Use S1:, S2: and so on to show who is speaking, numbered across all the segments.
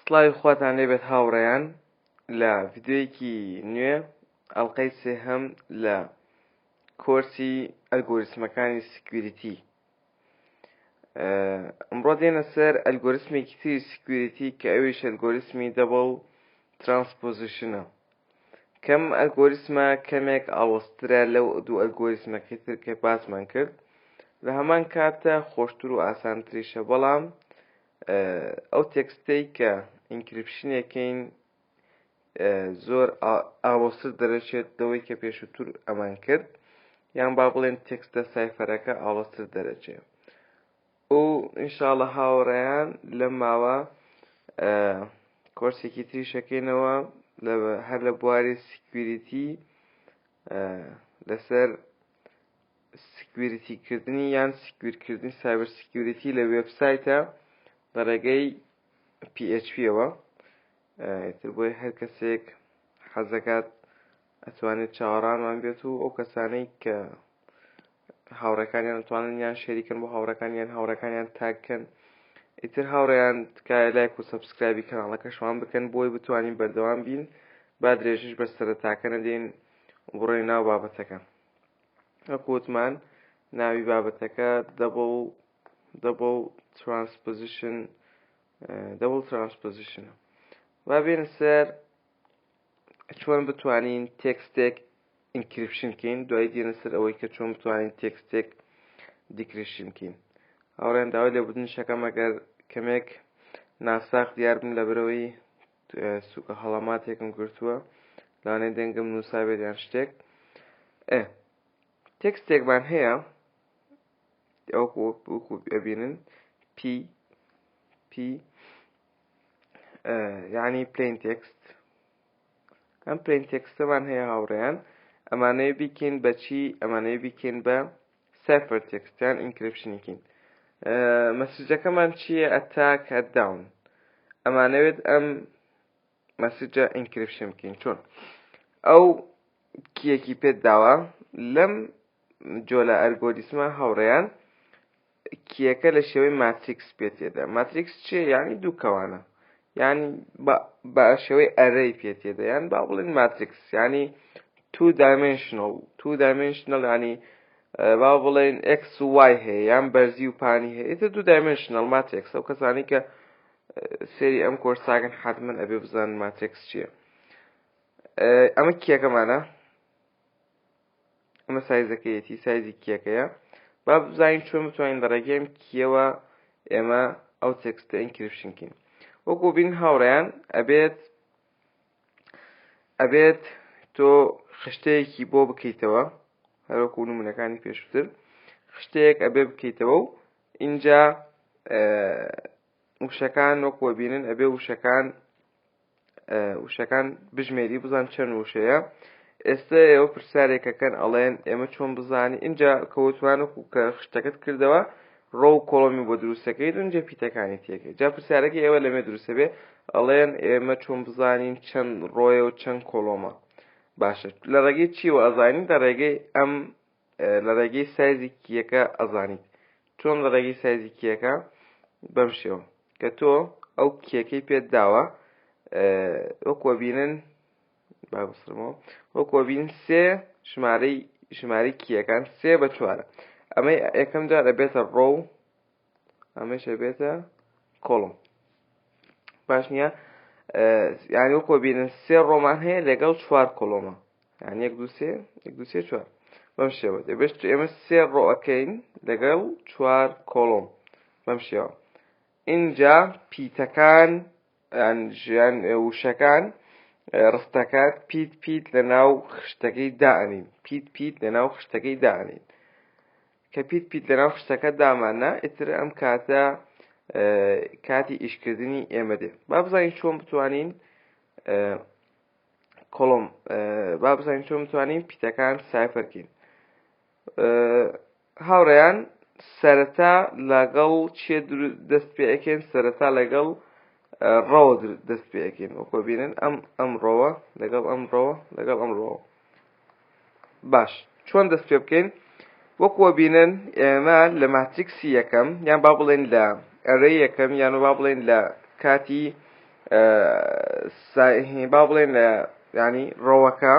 S1: سڵاوی خواتان لێبێت هاوڕێیان لە ڤیدیۆیەکی نوێ ئەڵلقەی سێهەم لە کۆرسی ئەلگۆریسمەکانی security ئەمڕۆ دێنە سەر ئەلگۆریسمێکی تری security کە ئەویش ئەلگۆریسمی double transposition ە کەم ئەلگۆریسمە کەمێک ئاڵۆزترە لەو دوو ئەلگۆریسمەکەی تر کە باسمان کرد لە هەمان کاتە خۆشتر و ئاسانتریشە بەڵام ئەو text ەی کە encryption ێکەین زۆر ئاڵۆزتر دەرەچێت لەوەی کە پێشووتر ئەمان کرد یان با بڵێن text ە cipher ەکە ئاڵۆزتر دەرەچێت و ئینشاءاللە هاوڕێیان لەم ماوە کۆرسێکی تریشەکەینەوە هەر لە بواری security لەسەر security کردنی یان secure کردنی cyber security لە وێبسایتە لە ڕێگەی PHP-ەوە ئیتر بۆی هەر کەسێک حەزەکات ئەتوانێت چاوەڕانمان بێت و ئەو کەسانەی کە هاوڕێکانیان ئەتوانن یان share ی کەن بۆ هاوڕەکانیان هاوڕەکانیان tag کەن ئیتر هاوڕێیان تکایە لایک و subscribe ی کەناڵەکەشمان بکەن بۆی بتوانین بەردەوام بین با درێژش بە سەرەتاکە نەدەین بڕۆین ناو بابەتەکە وەکو وتمان ناوی بابەتەکە double double transposition double transposition با بێن سەر چۆن بتوانین text ێک encryption کەین دوای دێنە سەر ئەوەی کە چۆن بتوانین text ێک decryption کەین هاوڕێن داوای لێبوردنیشەکەم ئەگەر کەمێک ناساخ دیار بم لەبەرەوەی سوکە هەڵەماتێکم گرتووە لەوانەیە دەنگم نووسابێت یان شتێک ئێ text ێکمان هەیە ئەوکو وەکو ئەبینن P P یعنی plain text ئەم plain text ەمان هەیە هاوڕێیان ئەمانەیە بیکەین بەچی ئەمانەیە بیکەین بە cipher text یان encryption ی کەین message ەکەمان چییە attack down ئەمانەوێت ئەم message ە encryption بکەین چۆن ئەو key یەکی پێت داوە لەم جۆلە ئەلگۆریسمە هاوڕێیان key یەکە لە شێوەی matrix پێت تێدا matrix چیە یعنی دوو کەوانە یعنی بە شێوەی array پێ تێدا یان با بڵێن matrix یعنی two dimensional two dimensional ینی با بڵێن X و Y هەیە یان بەرزی و پانی هەیە ئیتر دوو dimensional matrix ئەو کەسانی کە سێری ئەم کۆرساگەن حتمما ئەبێ بزانن matrix چییە ئەمە key یەکەمانە ئەمە سایزەکەیەتی سایزی key یەکەیە با بزانین چۆن بتوانین لە ڕێگەی ئەم key یەوە ئێمە ئەو text ە encryption کەین وەکو بین هاوڕێیان ئەبێت ئەبێت تۆ خشتەیەکی بۆ بکەیتەوە هەروەکو نمونەکانی پێشووتر خشتەیەک ئەبێ بکەیتەوە و اینجا وشەکان وەکو بینن ئەبێ وشەکان وشەکان بژمێری بزان چەند وشەیە ئێستا ئێوە پرسیارێکەکەن ئەڵێن ئێمە چۆن بزانین اینجا کەوتوان و کە خشتەکەت کردەوە row column ی بۆ دروستەکەیت اونجا پیتەکانی تێکەی جا پرسیارەکە ئێوە لەمێ دروستە بێ ئەڵێن ئێمە چۆن بزانین چەند row یە و چەند column ە باشە لە ڕێگەی چیوە ئەزانین لە ڕێگەی ئەم لە ڕێگەی سایزی key یەکە ئەزانیت چۆن لە ڕێگەی سایزی key یەکە بەم شێوە کە تۆ ئەو key یەکەی پێت داوە وەکوە بینن با بسڕمەوە وەکوە بین سێ ژمارەی ژمارەی key یەکان سێ بە چوارە ئەمەی یەکەم جار ئەبێتە row ئەمەش ئەبێتە column باش نییە یعنی وەکۆ بینن سێ row مان هەیە لەگەڵ چوار column ە یعنی یەک دو سێ یەک دو سێ چوار بەم شێوە دەبێت ئێمە سێ row ئەکەین لەگەڵ چوار column بەم شێوە اینجا پیتەکان ژیان وشەکان ڕستەکە پیت پیت لە ناو خشتەکەی دائەنین پیت پیت لە ناو خشتەکەی دائەنین کە پیت پیت لە ناو خشتەکە داماننا ئیتر ئەم کاتە کاتی ئیشکردنی ئێمە دێ با بزانین چۆن بتوانین column با بزانین چۆن بتوانین پیتەکان cipher کەین هاوڕێیان سەرەتا لەگەڵ چێ دەست پێ ئەکەین سەرەتا لەگەڵ row ە دەست پێ ئەکەین وەکۆ بینن ئەم ئەم row ە لەگەڵ ئەم row ە لەگەڵ ئەم row ە باش چۆن دەست پێ بکەین وەکوە بینن ئێمە لە matrix ی یەکەم یان با بڵێن لە array یەکەم یان با بڵێن لە کاتی. با بڵێن لە ینی row ەکە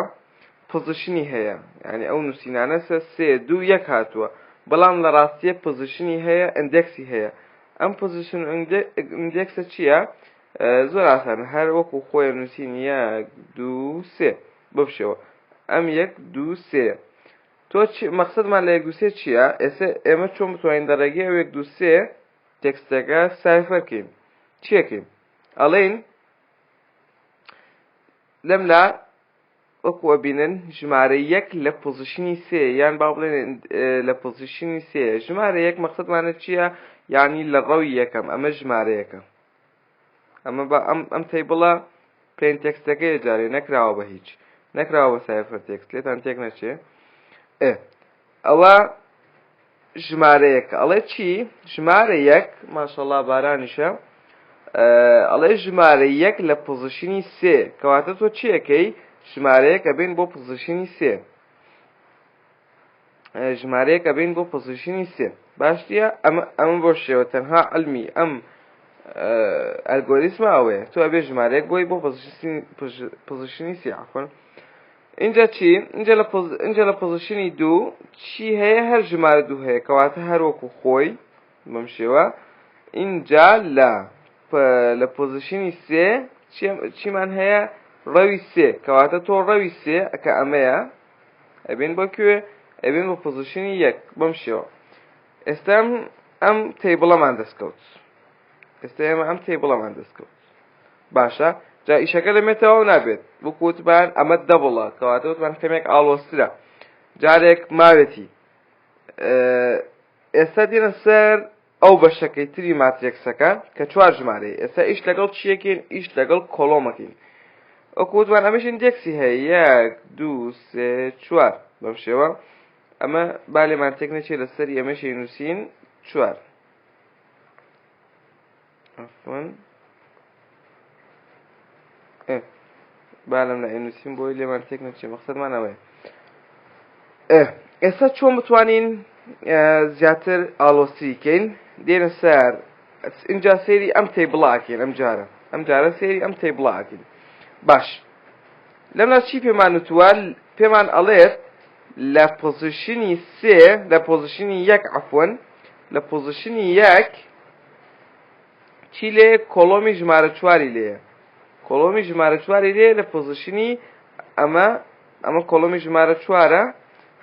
S1: position ی هەیە یعنی ئەو نووسینانە سە سێ دوو یەک هاتووە بەڵام لە ڕاستیە position ی هەیە index ی هەیە ئەم position index ە چییە؟ زۆر ئاسانە هەر وەکو خۆی نووسین یەک دوو سێ بەم شێوە ئەم یەک دوو سێ تۆ مەقصدمان لە یەک دوو سێ چییە؟ ئێستا ئێمە چۆن بتوانین لە ڕێگەی ئەو یەک دوو سێ text ەکە cipher کەین چیەکەین ئەڵێین لەم لا وەکو ئەبینن ژمارە یەک لە position ی سێ یان با بڵێن لە position ی سێ ژمارە یەک مەقصدمانە چییە؟ یعنی لە row ی یەکەم ئەمە ژمارە یەکە ئەمە بە ئەم ئەم table ە plain text ەکەی جارێ نەکراوە بە هیچ نەکراوە بە cipher text لێتان تێک نەچێ ئێ ئەوە ژمارەیەکە ئەڵێ چی ژمارە یەک ماشەڵا بارانیشە ئەڵێ ژمارە یەک لە position ی سێ کەواتە تۆ چیەکەی ژمارەیەک ئەبین بۆ position ی سێ ژمارەیەک ئەبین بۆ position ی سێ باشتیە ئەمە ئەمە بۆ شێوە تەنها علمی ئەم ئەلگۆریسمە ئەوەیە تۆ ئەبێ ژمارەیەک بۆی بۆ position ی سێ عفوا ئینجا چی ئینجا لە پۆز ئینجا لە position ی دوو چی هەیە هەر ژمارە دوو هەیە کەواتە هەر وەکو خۆی بەم شێوە ئینجا لە لە position ی سێ چیمان هەیە row ی سێ کەواتە تۆ row ی سێ کە ئەمەیە ئەبین بۆ کوێ ئەبین بۆ position ی یەک بەم شێوە ئێستا ئەم table ەمان دەستکەوت ئێستا ئێمە ئەم table ەمان دەستکەوت باشە جا ئیشەکە لەمێ تەواو نابێت وەکو وتمان ئەمە double ە کەواتە وتمان کەمێک ئاڵۆزترە جارێک ماوێتی ئێستا دێنە سەر ئەو بەشەکەی تری matrix ەکە کە چوار ژمارەیە ئێستا ئیش لەگەڵ چیەکەین ئیش لەگەڵ column ەکەین وەکو وتمان ئەمەش index ی هەیە یەک دوو سێ چوار بەم شێوە ئەمە با لێمان تێک نەچێت لەسەری ئەمەشی نووسین چوار عفوا ئێ با لەم لای نووسین بۆی لێمان تێک نەچێ مەقسەدمان ئەوەیە ئێ ئێستا چۆن بتوانین زیاتر ئاڵۆزتری کەین دێنە سەر اینجا سەیری ئەم table ەکەین ئەم جارە ئەم جارە سەیری ئەم table ەکەین باش لەملا چی پێمان وتووە پێمان ئەڵێت لە position ی سێ لە position ی یەک عفوا لە position ی یەک چی لێ column ی ژمارە چواری لێیە column ی ژمارە چواری لێ لە position ی ئەمە ئەمە column ی ژمارە چوارە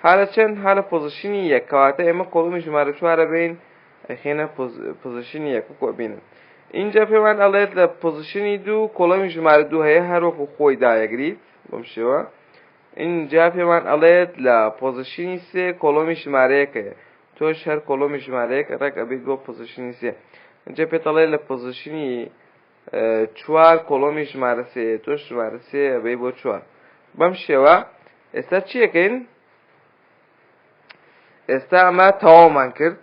S1: ها لە چەند ها لە position ی یەک کەواتە ئێمە column ی ژمارە چوارە بین ئەخێنە position ی یەک وەکو ئەبینن اینجا پێمان ئەڵێت لە position ی دوو column ی ژمارە دوو هەیە هەر وەکو خۆی دایەگریت بەم شێوە اینجا پێمان ئەڵێت لە position ی سێ column ی ژمارەیەک هەیە تۆش هەر column ی ژمارەیەک ڕێک ئەبیت بۆ position ی سێ اینجا پێت ئەڵێ لە position ی چوار column ی ژمارە سێ تۆش ژمارە سێ ئەبەی بۆ چوار بەم شێوە ئێستا چیەکەین ئێستا ئەمە تەواومان کرد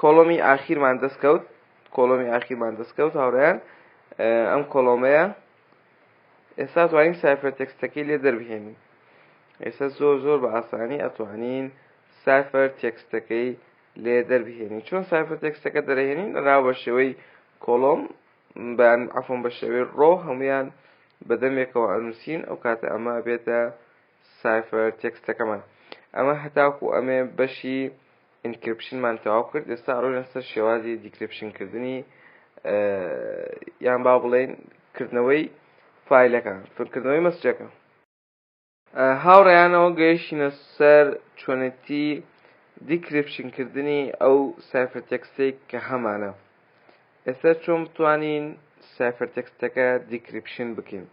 S1: column ی ئاخیرمان دەستکەوت column ی ئاخیرمان دەستکەوت هاوڕێیان ئەم column ەیە ئێستا توانین cipher text ەکەی لێ دەربهێنین ئێستا زۆر زۆر بە ئاسانی ئەتوانین cipher text ەکەی لێ دەربهێنین چۆن cipher text ەکە دەرهێنین ڕاو بە شێوەی column بەیان عفوا بە شێوەی row هەمویان بەدەمێکەوە ئەنووسین ئەو کاتە ئەمە بێتە cipher text ەکەمان ئەمە هەتاکو ئەمێ بەشی encryption مان تەواو کرد ئێستا ڕۆینە سەر شێوازی decryption کردنی یان با بڵێن کردنەوەی file ەکە کردنەوەی message ەکە هاوڕێیانەوە گەیشتینە سەر چۆنێتی decryption کردنی ئەو cipher text ێک کە هەمانە ئێستا چۆن بتوانین cipher text ەکە decryption بکەین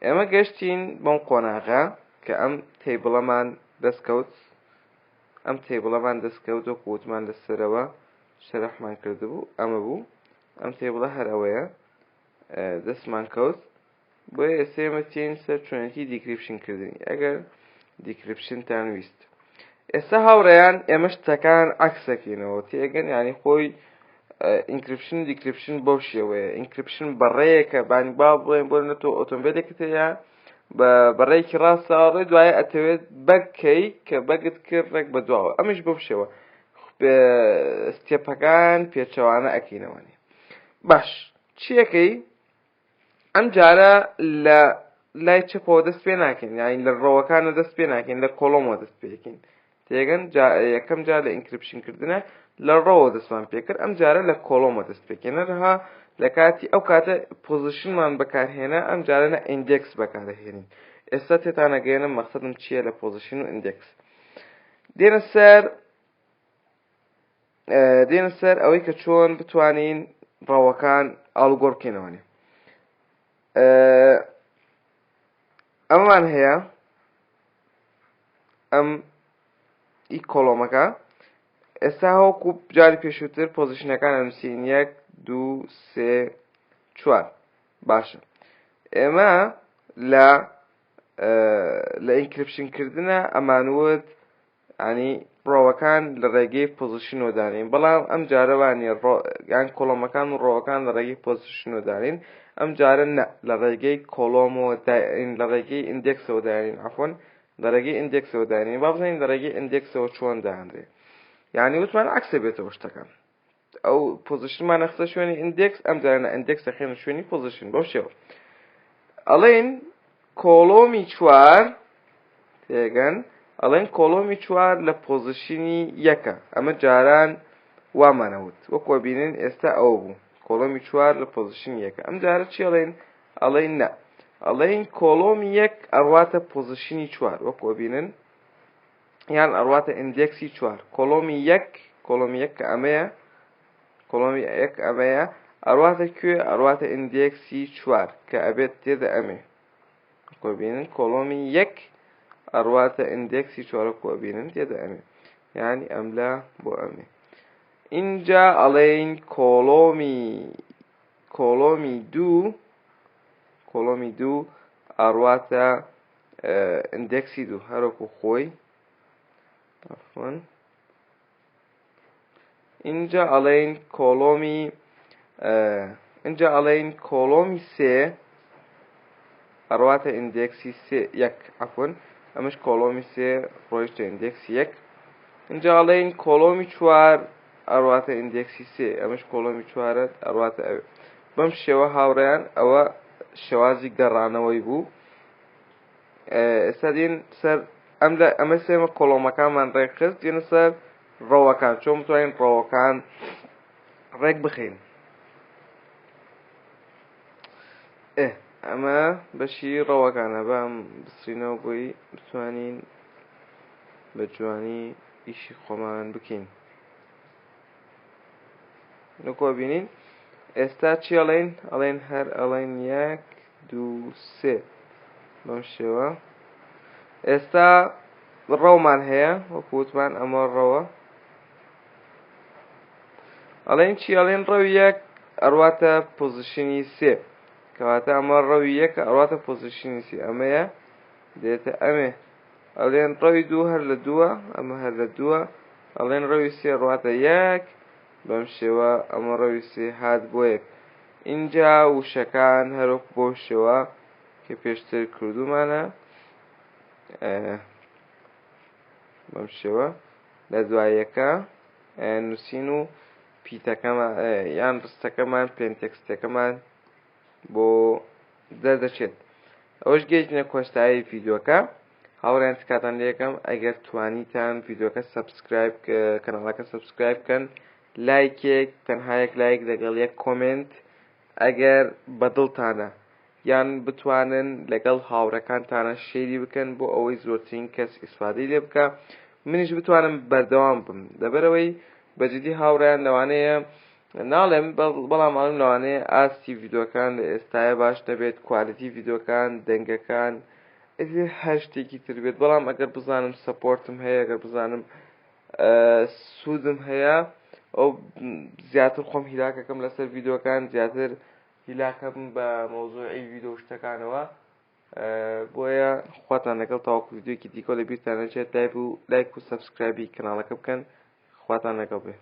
S1: ئێمە گەشتین بەم قۆناغە کە ئەم table ەمان دەستکەوت ئەم table ەمان دەستکەوت وەکو وتمان لەسەرەوە شەرحمان کردبوو ئەمە بوو ئەم table ە هەر ئەوەیە دەستمان کەوت بۆیە ئێستا ئێمە تێین سەر چۆنێتی decryption کردنی ئەگەر decryption تان ویست ئێستا هاوڕێیان ئێمە شتەکان عەکسەکەینەوە تێگەن ینی خۆی encryption decryption بەو شێوەیە encryption بەڕێیەکە بانی با بڵێن بۆ نە تۆ ئۆتۆمبیلێکت هەیە بە بەڕێکی ڕاستە ڕێ دوایە ئەتەوێت بەگکەی کە بەگت کرد ڕێک بە دواوە ئەمش بەو شێوە step ەکان پێچەوانە ئەکەینەوەنی باش چیەکەی؟ ئەم جارە لە لای چەپەوە دەست پێ ناکەین یانی لە row ەکانە دەست پێ ناکەین لە column ەوە دەست پێکەین تێگەن یەکەم جار لە encryption کردنە لە row ەوە دەستمان پێکرد ئەم جارە لە column ەوە دەست پێکەین هەروەها لە کاتی ئەو کاتە position مان بەکارهێنا ئەم جارە نە index بەکارهێنین ئێستا تێتانەگەێنم مەقسەدم چییە لە position و index دێنە سەر دێنە سەر ئەوەی کە چۆن بتوانین row ەکان ئاڵوگۆڕ بکەینەوەێ ئەمەمان هەیە ئەم ئی column ەکە ئێستا هەوکو جاری پێشووتر position ەکان ئەنووسین یەک دوو سێ چوار باشە ئێمە لە لە encryption کردنە ئەمانوت ینی row ەکان لە ڕێگەی position ەوە دانین بەڵام ئەم جارە وانە یان column ەکان و row ەکان لە ڕێگەی position ەوە دانین ئەم جارە نە لە ڕێگەی column ەوە لە ڕێگەی index ەوە دانین عفوا لە ڕێگەی index ەوە دانین با بزانین لە ڕێگەی index ەوە چۆن دانرێ یعنی وتمان عکسە بێتەوە شتەکان ئەو position مان خستە شوێنی index ئەم جارە index دەخێنە شوێنی position بەو شێوە ئەڵێن column ی چوار تێگەن ئەڵێن column ی چوار لە position ی یەکە ئەمە جاران وامانەوت وەکوە بینن ئێستا ئەو بوو column ی چوار لە position ی یەکە ئەم جارە چی ئەڵێن ئەڵێن نا ئەڵێن column ی یەک ئەڕواتە position ی چوار وەکوە بینن یان ئەڕواتە index ی چوار column ی یەک column ی یەک کە ئەمەیە column ی یەک ئەمەیە ئەڕواتە کوێ ئەڕواتە index ی چوار کە ئەبێت تێدە ئەمێ کۆبینن column ی یەک ئەڕواتە index ی چوارە کۆبینن تێدە ئەمێ یعنی ئەملا بۆ ئەمێ اینجا ئەڵێین column ی column ی دوو column ی دوو ئەڕواتە index ی دوو هەرۆکو خۆی عفوا اینجا ئەڵێین column ی اینجا ئەڵێین column ی سێ ئەڕواتە index ی سێ یەک عفوا ئەمەش column ی سێ ڕۆیشتە index ی یەک اینجا ئەڵێین column ی چوار ئەڕواتە index ی سێ ئەمەش column ی چوارە ئەڕواتە ئەوێ بەم شێوە هاوڕێیان ئەوە شێوازی گەڕانەوەی بوو ئێستا دێن سەر ئەم لە ئەمە سێمە column ەکانمان ڕێکخست دێنە سەر row ەکان چۆن بتوانین row ەکان ڕێک بخەین ئەمە بەشی row ەکانە بام بسرینەوە بۆی بتوانین بە جوانی ئیشی خۆمان بکەین نکۆ بینین ئێستا چی ئەڵێن ئەڵێن هەر ئەڵێن یەک دوو سێ بەم شێوە ئێستا row مان هەیە وەکو وتمان ئەمە row ە ئەڵێن چی ئەڵێن row ی یەک ئەڕواتە position ی سێ کەواتە ئەمە row ی یەکە ئەڕواتە position ی سێ ئەمەیە دێتە ئەمێ ئەڵێن row ی دوو هەر لە دووە ئەمە هەر لە دووە ئەڵێن row ی سێ ڕواتە یەک بەم شێوە ئەمە row ی سێ هات بۆ یەک ئینجا وشەکان هەرۆک بۆ شێوە کە پێشتر کردومانە بەم شێوە لە دوایەکە نووسین و پیتەکەمان یان ڕستەکەمان plain text ەکەمان بۆ دەردەچێت ئەوەش گەیشتنە کۆتایی ڤیدیۆکە هاوڕێیان تکاتان لێکەم ئەگەر توانیتان ڤیدیۆکە subscribe کەناڵەکە subscribe بکەن لایکێک تەنها یەک لایک لەگەڵ یەک comment ئەگەر بەدڵتانە یان بتوانن لەگەڵ هاوڕەکانتانە share ی بکەن بۆ ئەوەی زۆرترین کەس ئیسفادەی لێ بکە منیش بتوانم بەردەوام بم لەبەرەوەی بەجدی هاوڕیان لەوانەیە ناڵێم بەڵام ئەڵێم لەوانەیە ئاستی ڤیدۆکان لە ئێستاە باش نەبێت quality ڤیدۆکان دەنگەکان ئیتر هەر شتێکی تر بێت بەڵام ئەگەر بزانم support م هەیە ئەگەر بزانم سوودم هەیە ئەو زیاتر خۆم هیلاکەکەم لەسەر ڤیدۆکان زیاتر هیلاکەم بە مەوزوعی ڤیدۆ شتەکانەوە بۆیە خواتان لەگەڵ تاوەکو ڤیدیۆیەکی دیکە لە بیرتان نەچێت لایک و subscribe ی کەناڵەکە بکەن خواتان لەگەڵ بێ.